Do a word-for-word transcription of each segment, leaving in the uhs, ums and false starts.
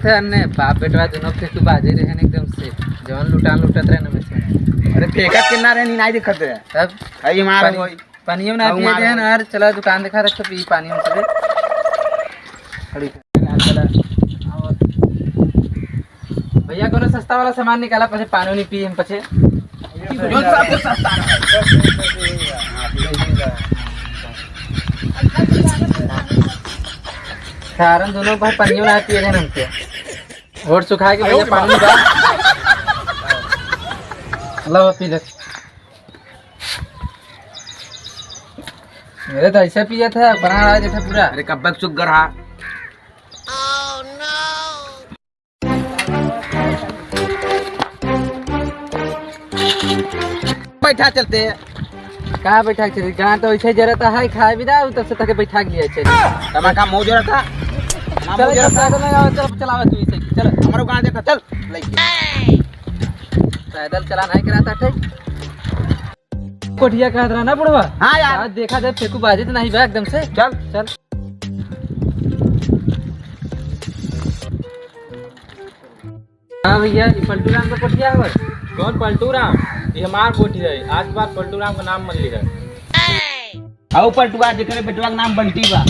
थे हमने बाप बेटवा दोनों फेंकू बाजे रहे न एकदम से, जौन लुटान लुटत रहे न में से। अरे फेंकत के ना रहे, नहीं दिखत रहे। तब? अरे मार पानी, होई। पानियो ना पिए देहन यार, चला दुकान देखा रख, पी पानी हम चले। खड़ी कर। भैया, कोनो सस्ता वाला सामान निकाला, पछे पानी नहीं पी हम पछे। जो सबसे सस्ता रहा। कारण दोनों भाई पानियो ना पिए देहन हमके। होठ सुखा के भैया पानी बा। लो, पी ले। मेरे तो ऐसे पिया था, बना रहा है जैसे पूरा। अरे कब्बक चुप गरहा। बैठा चलते हैं। कहाँ बैठा के चली? गाँव तो वैसे जरा तो है, खाए भी ना, तब से तके बैठा के लिए चली। तमाका मौज रहता। ना चलो, मौज चलो, रहता। पैदल नहीं आओ, चलो, चलावा तू इसे, चलो। हमारो गाँव देखा, चल। लइके। पैदल चला नहीं कराता थे। कोठिया कहत रहा ना बुढ़वा? हाँ यार। आज देखा दे, फेंकू बाजित नहीं बा एकदम से। चल। चल। हाँ भैया, ई पलटू राम का कोठिया हवे? कौन पलटू राम? ये हमार कोठी रहे। आज के बाद पलटू राम का नाम मत लिहे। हऊ पलटुआ, जेकरे बेटवा के नाम बंटी बा।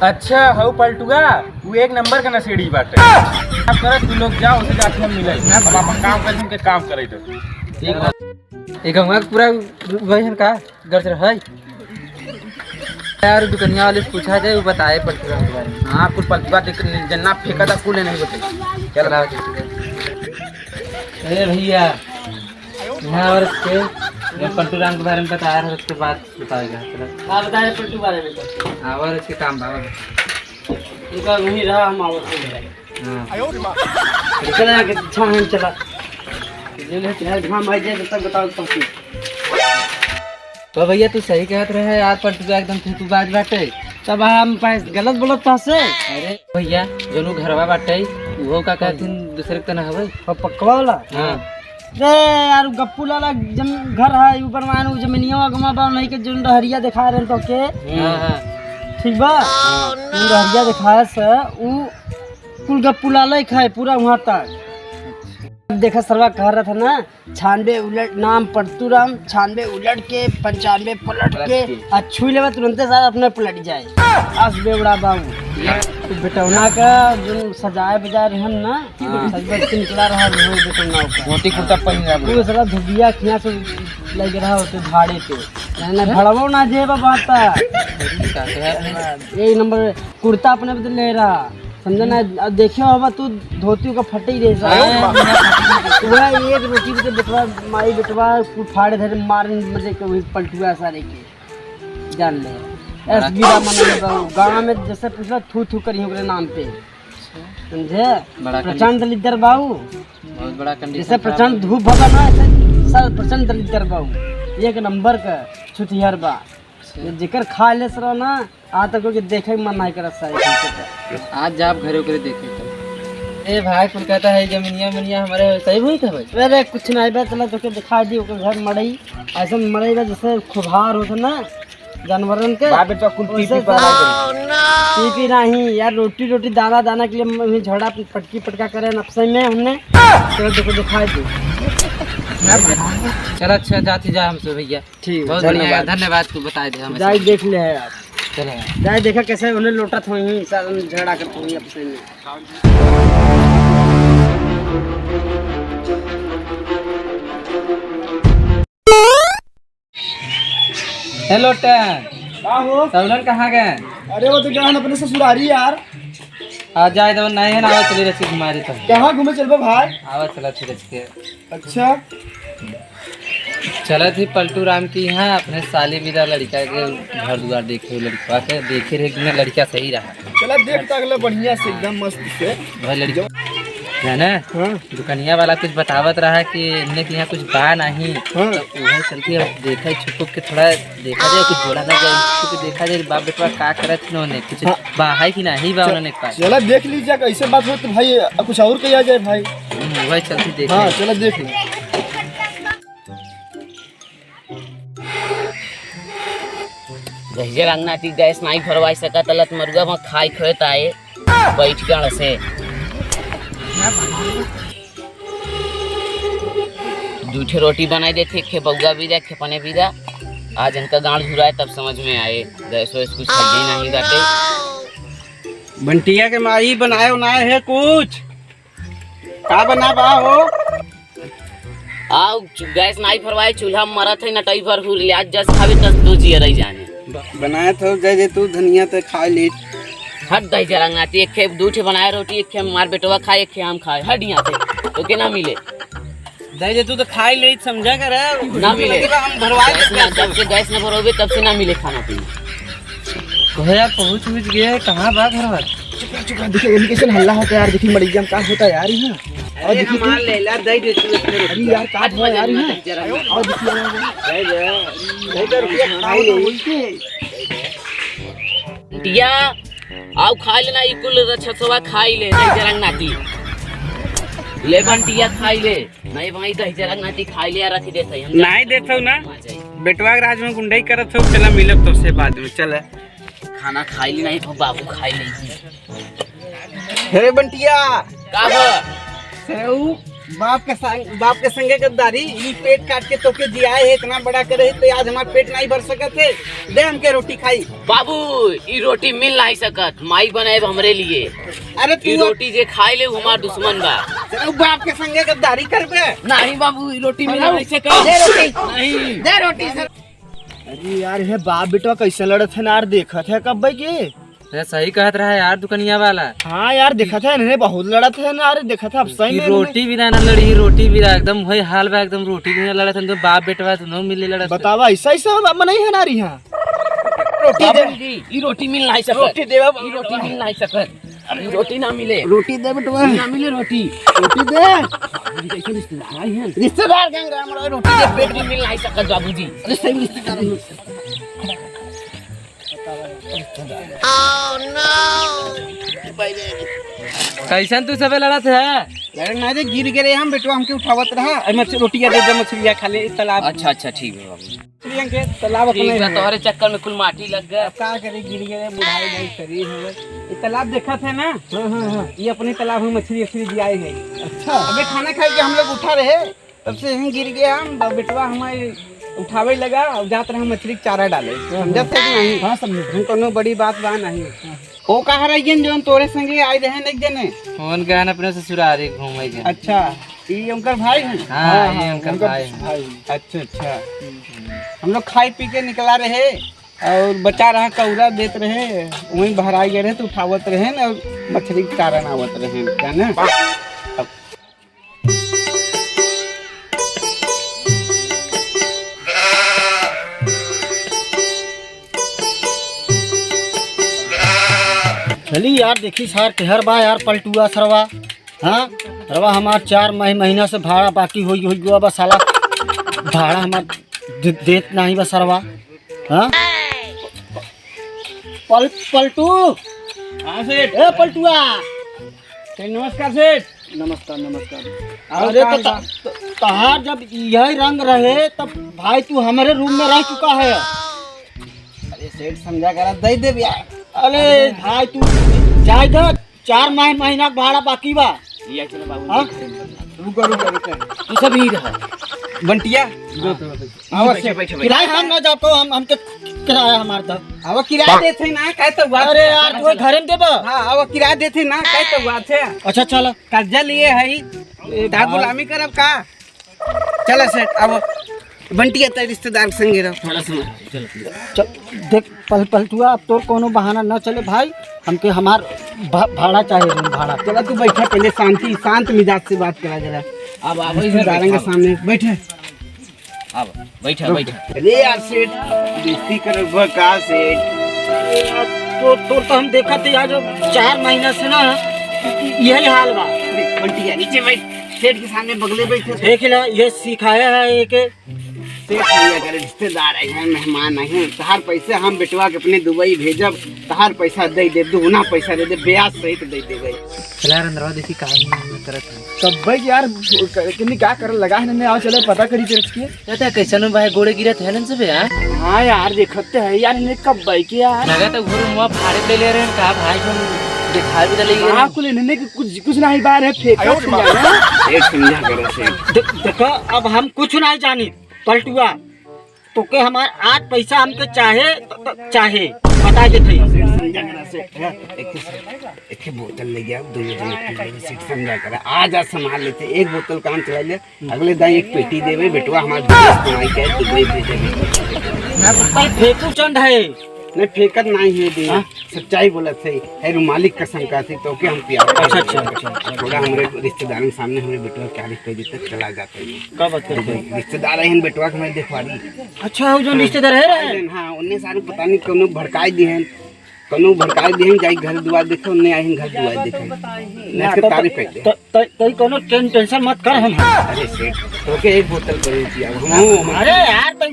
अच्छा, हऊ पलटुआ, वो एक नंबर का नशेड़ी बाटे। अब करत तू लोग जाओ, उसे जाके हम मिले। हम अपन काम कर, उनके काम करे दो। ठीक बा। ये गंगा के पूरा वही हम का? घर से है। यार, दुकनिया वाले से पूछा जाए, वो बताए पलटू राम के बारे में। हाँ, कुल पलटुआ देख, जन्ना फेंका था, कुल नहीं बताई। चल। चला। ए भैया, यहाँ और उसके, जब पलटू राम के बारे में बताया था, उसके बाद बताएगा। चला। हाँ, बताए पलटू बारे में तो। हाँ, और उसके काम बाबा। इनका वहीं रहा, हम आवत नहीं रहे। हाँ। चला आगे, छान चला। ले ले, चाहे घाम आ जाए, तब बताओ, तब की। तो भैया, तू सही कहत रहे यार, पलटुआ एकदम फेंकूबाज बाटे। तब हम पैस-, गलत बोलत तो से। अरे भैया, जोनू घरवा बाटे, उहो का कहथिन, दूसरे के तो ना हवे। और पक्कवा वाला? हाँ। रे यार, उ गप्पू लाला जम-, घर है, उ बनवाए न, उ जमीनिया अगवा बा, नहीं के जोन डहरिया देखा रहे तो के। हाँ, हाँ। ठीक बा? हाँ। उ डहरिया देखाए से, उ कुल गप्पू लाला ही खाए पूरा वहाँ तक। देखा सरवा कह रहा था ना, छानबे उलट नाम पलटू राम, छानबे उलट के, पंचानबे पलट के, पलट के। आ छुई लेवा तुरंते सारा अपने पलट जाए। आस बेवड़ा बाबू। ये तो बेटौना का जो सजाए बजाए रहन ना, हाँ। सजबज के निकला रहा है बेटौना का। धोती कुर्ता पहिन रहा वो सारा धोबिया खिया से लग रहा होते भाड़े पे। ना, ना, भड़वो ना जेबा बाता। का है? यही नंबर कुर्ता अपने बदले ले रहा। समझे ना? अब देखियो, अब तू धोती का फटे ही रहे साला। हाँ। वह एक रोटी के बेटवा, माई बेटवा, कुल फाड़े धरे, मारे मजे के वही पलटुआ सारे के। जान ले। बड़ा एस बी रामन बाबू, गाँव में जैसे पूछला, थू थू करी ओकरे नाम पे। समझे? बड़ा प्रचंड कंडीशन। लीडर बाबू। बहुत बड़ा कंडीशन जैसे खराब प्रचंड है। धूप भगा ना, ऐसे सर प्रचंड लीडर बाबू। एक नंबर का छुतिहर बा। अच्छा। जेकर खा ले सरो ना, आज तक ओके देखे के मन नहीं करत सारे। आज जाब घरे ओकरे देखे तो। ए भाई, कुल कहता है जमीनिया मनिया हमारे सही हुई था भाई? अरे कुछ नहीं बे, चला तोके दिखा दी ओकर घर मड़ई। ऐसा मड़ई बा जैसे खुभार होत ना जानवरन के। बाबे तो कुल पी पी वैसे पड़ा सारा गई। पी पी नहीं यार, रोटी रोटी दाना दाना के लिए हम झोड़ा पटकी पटका करे नफसे में हमने। चलो तोके दिखा दी। चल अच्छा, जाती जा हमसे भैया। ठीक है, बहुत बढ़िया, धन्यवाद। धन्यवाद, तू बताए दे हमें। जाए देख ले है आप। चलो। जाए देखा कैसे उन्हें लोटत होई, साथ में झगड़ा करत होई आपस में। हेलो टन। का हो? तौलन कहाँ गए? अरे वो तो गए हैं अपने ससुरारी यार। आ जाए तो नहीं है ना, आवा चली रची घुमा देता हूँ। कहाँ घूमे चलबो भाई? आवा चला फिर के। अच्छा। चलत ही पलटू राम की यहाँ अपने साली बिदा लड़का के घर दुआर देखे, लड़का के देखे रहे कि ना लड़का सही रहा। चला देख तक ले बढ़िया से एकदम मस्त से। वह लड़का जो है ना, हाँ। दुकनिया वाला कुछ बतावत रहा कि इनने के यहाँ कुछ बा नहीं, हाँ। तो वही चलती है, देखा छुप के थोड़ा देखा जाए, कुछ बोला ना जाए, कुछ देखा जाए, बाप बेटवा का करत इन्होंने, कुछ हाँ। बा है कि नहीं बा चल-, उन्होंने के पास। चला देख लीजिए, कैसे बात हो तो भाई, कुछ और कहा जाए भाई। हम्म, वही चलती देख हाँ, ले। चला देख ले। जहिजे रंगना ती गैस नाई भरवाई सकत, लत मरुआ में खाई खोए ताए। बैठ गण से। दू ठे रोटी बनाई देथे, एक खे बउआ भी दे, एक खे पने भी दे। आज इनका गांड झुराए तब समझ में आए, गैस वैस कुछ हल्दी नहीं बाटे। बंटिया के माई बनाए उनाए है कुछ? का बना बा हो? आओ, चु-, गैस नाई फरवाए, चूल्हा में मरत है, नटई भर हुर ले, आज जस खावे तस दो जिया रही जाने। ब-, बनाए तो जय जे तू धनिया ते खा ले। हट दही जरा नाती, एक खे, दू ठे बनाए रोटी, एक खे हमार बेटवा खाए, एक खे हम खाए, हट यहाँ से, तो के ना मिले। दही जे तू तो खाई ले, समझा कर। ना मिले। हम भरवा गैस देते ना, हैं। जब से गैस ना भरोगे, तब से ना मिले खाना पीना। कहे यार, पहुँच उहुँच गए, कहाँ बा घरवा? चुप रह, चुप रह, देखिए, इनके से हल्ला होता है यार, देखिए, मड़ैया में का होता है यार, यहाँ। और अरे, देखिए, हमार तू लेला, दे दे तू, इतने अरे यार, का हुआ यार, यहाँ? जरा और देखिए, दे दे, दे दे, रुपया खाई ले। बिटिया, आओ खाई लेना, ई कुल रछसवा खाई ले, दही जरा नाती। ले बंटिया, खाई ले। नहीं भाई, दही जरा नाती खाई ले, रख दे सही। हम नहीं देत हो ना। आ जाई। बेटवा के राज में गुंडई करत हो, चला मिलब तोसे बाद में, चला। खाना खाई ली नहीं तो बाबू खाई ली। अरे बंटिया। का बा? से ऊ बाप के संग, बाप के संगे गद्दारी, ई पेट काट के तोके जियाए है, इतना बड़ा करे है, तो आज हमार पेट नहीं भर सकत है। दे हमके रोटी खाई। बाबू, ई रोटी मिल नहीं सकत, माई बनाए हमरे लिए। अरे ई तू रोटी जे खाई ले, उ हमार दुश्मन बा। से ऊ बाप के संगे गद्दारी करबे? नहीं बाबू, ई रोटी मिल नहीं सकत। दे रोटी। नहीं। दे रोटी सर। अरे यार, हे बाप बेटवा कैसे लड़त है ना, यार देखत है कब भाई के? ये सही कहत रहा यार दुकनिया वाला। हाँ यार, देखत है इन्हें बहुत लड़त है ना, अरे देखत है अब सही ई में रोटी भी ना, ना लड़ी, रोटी भी ना, एकदम वही हाल बा, एकदम रोटी भी ना लड़त है, तो बाप बेटवा दोनों मिले लड़त है। बतावा, ऐसा, ऐसा बाप नहीं है ना रे यहाँ। रोटी दे। बाबूजी, ई रोटी मिल नहीं सकत। रोटी दे बाबू। ई रोटी मिल नहीं सकत। अरे रोटी ना मिले। रोटी दे बेटवा। ना मिले रोटी। रोटी दे। बाबूजी, कैसे रिश्तेदार आई हैं? रिश्तेदार के अंगरा हमरा रोटी दे, पेट में मिल नहीं सकत बाबूजी। अरे सही रिश्तेदार है। कैसन तू सबे लड़त है? लड़े ना रे, गिर गए हम, बेटवा हमके उठावत रहा। अरे मछली, रोटिया दे दे, मछलिया खा ले, तालाब। अच्छा, अच्छा, ठीक है बाबू। मछलियन के तालाब ठीक अपने बा, है। तोहरे चक्कर में कुल माटी लग गए। अब का करे, गिर गए, बुढ़ाई भाई शरीर है। ये तालाब देखत है ना? हाँ, हाँ, हाँ। ये अपने तालाब में मछली, मछली दियाए है। अच्छा। अबे खाना खाए के हम लोग उठा रहे, तब से यहीं गिर गया हम, ब-, बेटवा हमारे उठावे लगा और जात रहा मछली के चारा डाले। हाँ, समझत है कि नहीं? हाँ, समझे। हम कोनो बड़ी बात बा नहीं। हाँ। ओ कहाँ रह गए जौन तोरे संगे आए रहे एक जने? फोन गए अपने ससुरारी घूमे के। अच्छा, ई उनकर भाई है? हाँ, हाँ, ये हाँ, उनकर उनकर भाई है। भाई। अच्छा, अच्छा। हम लोग खाई पी के निकला रहे और बचा रहा कौरा देत रहे, वहीं बहराई गए रहे तो उठावत रहे न और मछली के चारा नावत रहे, जाने? अब चली यार, देखी सार केहर बा यार पलटुआ सरवा। हाँ, सरवा हमार चार मही-, महीना से भाड़ा बाकी होई, होई गवा बा साला। भाड़ा हमार दे-, देत नाही बा सरवा। हाँ? पल-, पलटू। हाँ सेठ। ए पलटुआ। सेठ, नमस्कार सेठ। नमस्कार, नमस्कार। और अरे का तो हाल त-, बा? त-, तहार जब यही रंग रहे तब भाई तू हमारे रूम में रह चुका है। अरे सेठ समझा करा, दे दे भैया। अरे भाई तू जाए दे, चार माह महीना के भाड़ा बाकी बा। ये चलो बाबू, हाँ? रुको, रुको, रुको। तू सब ही रहा। बंटिया। दो, दो, दो। आवा बैठे, से। बैठे, बैठे। किराया हम ना जातो, हम, हमके किराया हमार दा। आवा किराया देत है ना, काहे तो बात अरे है। यार, तू घरे में देबा? हाँ, आवा किराया देत है ना, काहे तो बात है। अच्छा, चला। कर्जा लिए है, ए, तार भाई। गुलामी करब का? चला सेठ, आवा। बंटिया, तेरे रिश्तेदार के संगे रहो थोड़ा समय। चल, देख, पल-, पलटुआ, अब तोर कोनो बहाना ना चले भाई, हमके हमार भा-, भाड़ा चाहे, रूम भाड़ा। चला तू बैठा, पहले शांति, शांत मिजाज से बात करा जरा। अब आवा इधर रिश्तेदारन के बैठा। सामने बैठे। अब बैठा, बैठा। अरे यार सेठ, बेइज्जती करत बा का सेठ? तो, तो, तो हम देखत है यार, जो चार महीना से ना यही हाल बा। अरे बंटिया, नीचे बैठ, सेठ के सामने बगले बैठे। देख ला, ये सिखाया है एक। सेठ भैया करे रिश्तेदार आए हैं, मेहमान आए हैं, तहार पैसा हम बेटवा के अपने दुबई भेजब, तहार पैसा दे दे, दुगुना पैसा दे दे, ब्याज सहित दे दे भाई। चला रंधरवा, देखी का करत है। तब भाई यार, क-, किन्नी का करल लगा है, ने आओ चले पता करी चर्च के। कहते हैं, कैसन भाई गोड़े गिरत है ना सब यार? हाँ यार, देखते हैं यार, ने कब भाई के यार। लगा तो घूर मुआ फाड़े पे ले रहे हैं, कहा भाई हम दिखाई भी तो लेंगे। हाँ, कुल इन्हने के कुछ, कुछ नहीं बार है, फेंका से जाना। सेठ समझा करो सेठ। दे-, देखो, अब हम कुछ नहीं जानी, पलटुआ। तोके हमार आज पैसा हमके चाहे, त, त, चाहे, बता देत हई। सेठ समझा करो सेठ। हाँ, एक तो सेठ, एक ही बोतल ले गया, दो, दो, दो, सेठ समझा करो। आज, आज संभाल लेते, एक बोतल काम चला ले। अगले दाई एक पेटी देवे, बेटवा हमार बिदेश कमाई के दुबई भेजे। भाई फेंकू चंद है। नहीं, फेंकत नहीं है दे। हाँ? सच्चाई बोलत है, है रुमाली कसम का से, तोके हम पिया। अच्छा, अच्छा, अच्छा, अच्छा। थोड़ा हमरे रिश्तेदारन के सामने हमरे बेटवा के तारीफ कर देते, चला जाते हैं। का बात करते हैं? रिश्तेदार है बेटवा के, मैं देखवारी। अच्छा, वो जो रिश्तेदार है रे? हाँ, उन्हें सारे पता नहीं कौनो भड़काई दिए हैं। कौनो भड़काए दिहन, जाई घर दुआर देखे, उन्ने आहिन घर दुआर देखे। ना, इसके तो, तारीफ कर दे। तो, तो, तो ई कौनो टें-, टेंशन मत कर हम। अरे सेठ, तोके एक बोतल करो पिया, हम, हम, हम। अरे यार, तो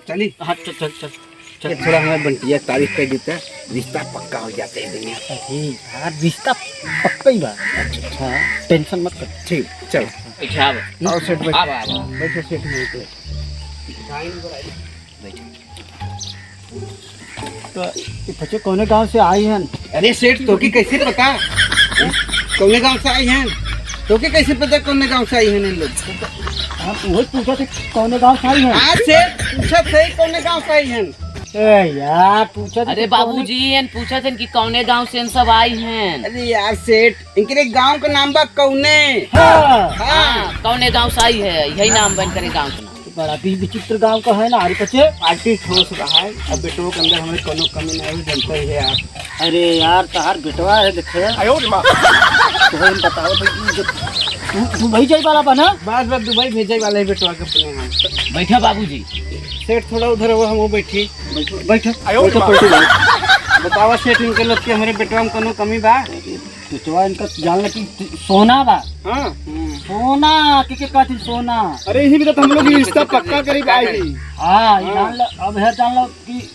चली। हाँ, चल, चल, चल, चल। ये थोड़ा हमें बंटिया तारीफ कर देता, रिश्ता पक्का हो जाता है दुनिया। अरे यार, रिश्ता पक्का ही बा। अच्छा, अच्छा। हाँ, टेंशन मत कर। ठीक, चल। अच्छा, आवा। आओ सेठ, बैठो। आवा, आवा। बैठो सेठ, बैठो। बैठो। तो ई बच्चे कौने गांव से आई हन? अरे सेठ, तोके कैसे पता? कौने गांव से आई हन? तोके कैसे पता कौने गांव से आई हन इन लोग? हम उहे पूछत है, कौने गांव से आई हन? हाँ सेठ, पूछत है कौने गांव से आई हन? ए यार, पूछत है अरे कि कौने बाबूजी, एन पूछत हन कि कौने गांव से इन सब आई हन? अरे यार सेठ, इनके गांव का नाम बा कौने। हाँ। हाँ। हाँ, कौने गांव से आई है, यही नाम बा इनके गांव का नाम। बड़ा भी विचित्र गांव का है ना, अरे बच्चे। पार्टी ठोस रहा है, अब बेटों के अंदर हमें कोनो कमी नहीं हो, जनते ही है आप। अरे यार, तहार बेटवा है, देखे। आयो रे माँ। तो हम बताओ भाई, जब तू दुबई जाए वाला बा ना? बस, बस, दुबई भेजे वाला है बेटवा के अपने यहाँ। बैठा बाबूजी। सेठ, थोड़ा उधर हो, हम वो बैठी। बैठो, बैठो। आयो रे बैठो, माँ। बैठो, बैठो। बतावा सेठ, इनके लोग के हमारे बेटवा में कोनो कमी बा? बेटवा इनका जान ला कि सोना बा। हाँ। सोना, के, के कहती सोना। अरे, यही भी तो हम लोग रिश्ता पक्का करीब आई। हाँ, हाँ। जान ला, अब है जान ला कि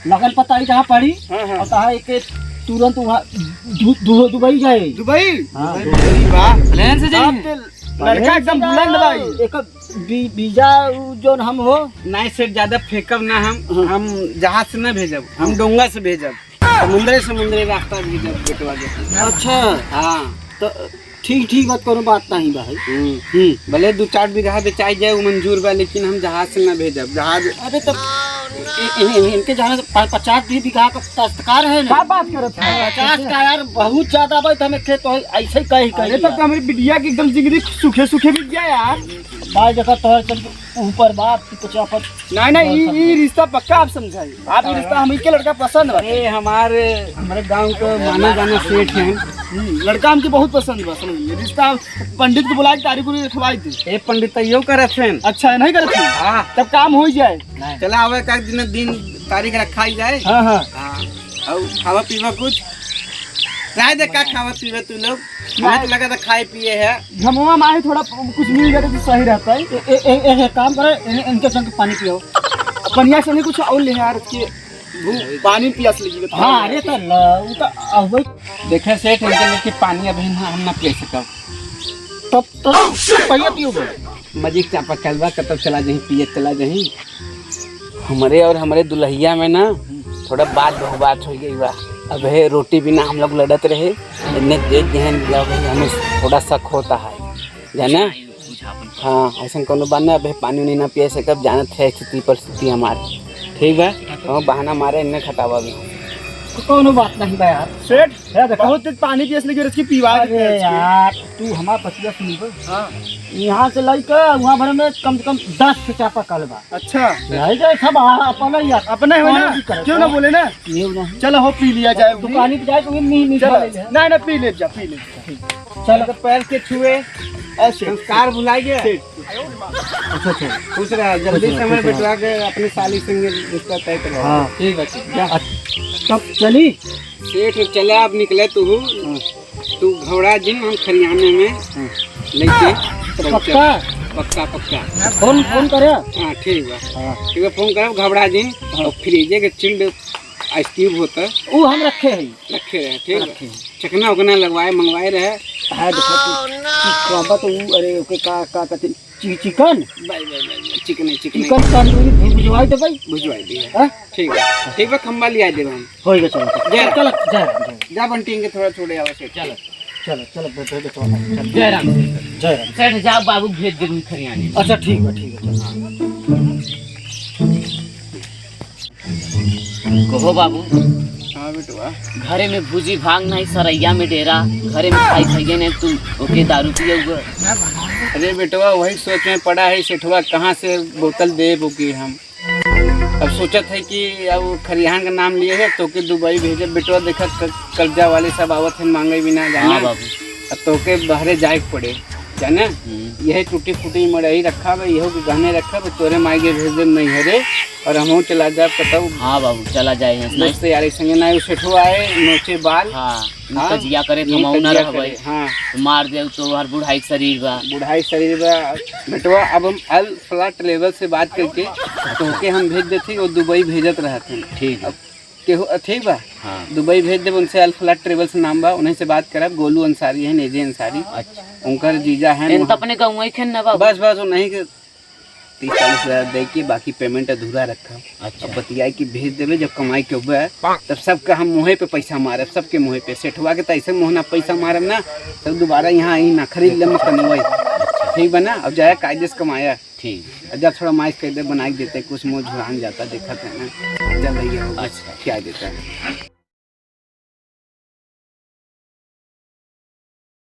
लगन पता ही जहाँ पड़ी, हाँ, हाँ। और कहा एक तुरंत वहाँ दु-, दु-, दुबई जाए। दुबई? हाँ, दुबई, दुबई। वाह। प्लेन से जाइए। आप तो लड़का एकदम बुलंद भाई। एक वी-, वीजा उ जोन हम हो। नहीं सेठ, ज्यादा फेंकब ना हम, हाँ। हम जहाज से ना भेजब, हम हाँ। डोंगा से भेजब। समुंदरे समुंदरे रास्ता भी जब बेटवा के। अच्छा। हाँ। तो ठीक, ठीक बात, कोनो बात नहीं बा है। हम्म। हम्म। भले दो चार बीघा बेचाई जाए, वो मंजूर बा, लेकिन हम जहाज से ना भेजब। जहाज अरे तब इ-, इ-, इ-, इनके जाने से प-, पचास भी बीघा का दस्तकार है ना। का बात करत है? पचास का यार बहुत ज्यादा बा, तो हमें खेत तो ऐसे ही कही, कही अरे तब दिया। तो हमारी बिटिया की एकदम जिंदगी सूखे सूखे बीत गया यार। भाई देखा तो चल ऊपर बाप की कुछ अपन नहीं, नहीं, ई, ई रिश्ता पक्का आप समझाई। आप ई रिश्ता हम के लड़का पसंद बा। अरे, हमारे, हमारे गांव के माना जाना सेठ हैं। हम्म, लड़का हमके बहुत पसंद बा, समझ लीजिए। रिश्ता पंडित को बुला के तारीख उरीख रखवाई दे। ए, पंडित तो यो करत हैं। अच्छा, नहीं करत हैं? हाँ। तब काम हो ही जाए। नहीं। चला आवे का दिन, दिन तारीख रखा ही जाए। हाँ, हाँ। हाँ। और खावा पीवा कुछ? राय दे का खावा पीवा तू लोग? हमें तो लगा था खाए पिए है। घमवा माही थोड़ा कुछ मिल जाता तो सही रहता है। ए-, ए-, ए-, एक काम करे, इन-, इनके संग पानी पियो। पनिया से नहीं कुछ और ले यार, के भू-, पानी पियास लगी है। हाँ, अरे तो ल-, उ तो अहबे। देखे सेठ, इनके लेके पानी अभी ना, हम ना पी सकब। तब तो पनिया पियो बे। मजिक चापाकल बा, कतौ चला जाही, पिए चला जाही। हमरे और हमरे दुल्हिया में ना थोड़ा बात बहुबात हो गई बा। अब है रोटी बिना हम लोग लड़त रहे, इन्हें देख गहन दिया भाई, हमें थोड़ा शक होता है, जाना? हाँ, ऐसा कोनो बात ना, अब है पानी उनी ना पिए सकब, जानत है स्थिति परिस्थिति हमार, ठीक बा? हम बहाना मारे इन्हें खटावा भी। तो कोनो बात नहीं बा यार। सेठ, है देखा। बहुत तेज पानी पियस लगी, रच के पीवा अरे देते हैं। यार, तू हमार बतिया सुन बे। हाँ। यहाँ से लइके वहाँ भर में कम से कम दस ठो चापाकल बा। अच्छा। नहीं जाए सब आ-, अपना ही आ-, अपना ही हो ना? पानी भी करे। क्यों ना बोले ना? ये नहीं। चलो हो पी लिया जाए। दुकानी पे जाए तो ये नहीं, नहीं चलो। खा ले। ना, ना, पी ले जा, पी ले जा। चलो। तो पैर के छुए, ऐसे। संस्कार भुलाइए। सेठ। अच्छा, अच्छा। खुश रहा, जल्दी खुश रहा, से हमारे खुश रहा। बेटवा के अपने साली संगे रिश्ता तय करवा। हाँ। ठीक बा, ठीक। जा। अच्छा, तब चली? सेठ, चला, अब निकले तू। हाँ। तू घबरा जिन, हम खरियाने में हाँ। लेके तो पहुँचब। पक्का? पक्का, पक्का। फोन, फोन करे? हाँ, ठीक बा। हाँ। ठीक बा, फोन करब, घबरा जिन। हाँ। और फ्रिजे के chilled ice cube होता। ऊ हम रखे हई। रखे रहे, ठीक बा। रखे हई। चकना उकना लगवाए, मंगवाए रहे। हाँ, देखो, तू, तू कहबा तो ऊ, अरे, ओके का, का कहते, चि-, चिकन? भाई, भाई, भाई, भाई, चिकन है, चिकन है। चिकन तंदूरी भु-, भुजवाई दे भाई। भुजवाई दे। हाँ? ठीक बा, ठीक बा, खंबा लिया देब हम। होई बा, चलो, चलो। जय। चलो, जय, जय। जा बंटी, इनके थोड़ा छोड़े आवा सेठ। चलो। चलो, चलो, बैठो, बैठो, चलो। जय राम सेठ। जय राम। सेठ, जाओ, बाबू भेज दे खरियाने। अच्छा, ठीक बा, ठीक बा, चलो। कहो बाबू। हाँ बेटवा। घरे में भूजी भांग नहीं, सरैया में डेरा, घरे में खाई खाइए नहीं, तू ओके दारू पिए हुआ। अरे बेटवा, वही सोच में पड़ा है सेठवा, कहाँ से बोतल देब ओके हम। अब सोचत है कि अब खरिहान का नाम लिए है, तोके दुबई भेजे। बेटवा देखा, क-, कर्जा वाले सब आवत हैं मांगे बिना, जाना। हाँ बाबू। अब तोके बहरे जाए के पड़े, जाना। हम्म। यही टूटी फूटी मड़ई रखा बा, यहू के गहने रखा बा, तोरे माई के भेज दे नैहरे, और हमहू चला जाब कतऊ। हाँ बाबू, चला जाए यहाँ से। दोस्त यार के संगे ना, उ सेठो आए, नोचे बाल। हाँ, हाँ, उनका जिया करे, ये थमाऊ ना कजिया रहबे। करे, हाँ। तो मार दे, तो हर बुढ़ाई के शरीर बा। बुढ़ाई के शरीर बा। बेटवा, अब हम अल फ्लैट लेवल से बात करके तोहके हम भेज देते, वो दुबई भेजत रहत हैं। ठीक बा। अब केहू, अ, ठीक बा? हाँ। दुबई भेज देब, उनसे अल फ्लैट ट्रेवल्स नाम बा, उन्हीं से बात करब। गोलू अंसारी है, नेजे अंसारी। अच्छा। उनकर जीजा है इन तो वहाँ। अपने गाँव ही खेन ना बाबू। बस, बस, उन्हीं के तीस चालीस हजार दे के बाकी पेमेंट अधूरा रखब। अच्छा। अब बतियाई कि भेज देबे, जब कमाई के होबे, तब सबका हम मुँहे पे पैसा मारब, सबके मुँहे पे। सेठवा के तो ऐसे मुँह ना पैसा मारब ना, सब दोबारा यहाँ आई ना खरीद ले मत कमवाई। ठीक बा ना? अब जाया कायदे से कमाया। ठीक। अच्छा, थोड़ा माइस कर दे, बनाई देते, कुछ मुँह झुरान जाता, देखत है ना। चल भैया, वो अच्छा। खिया देता है।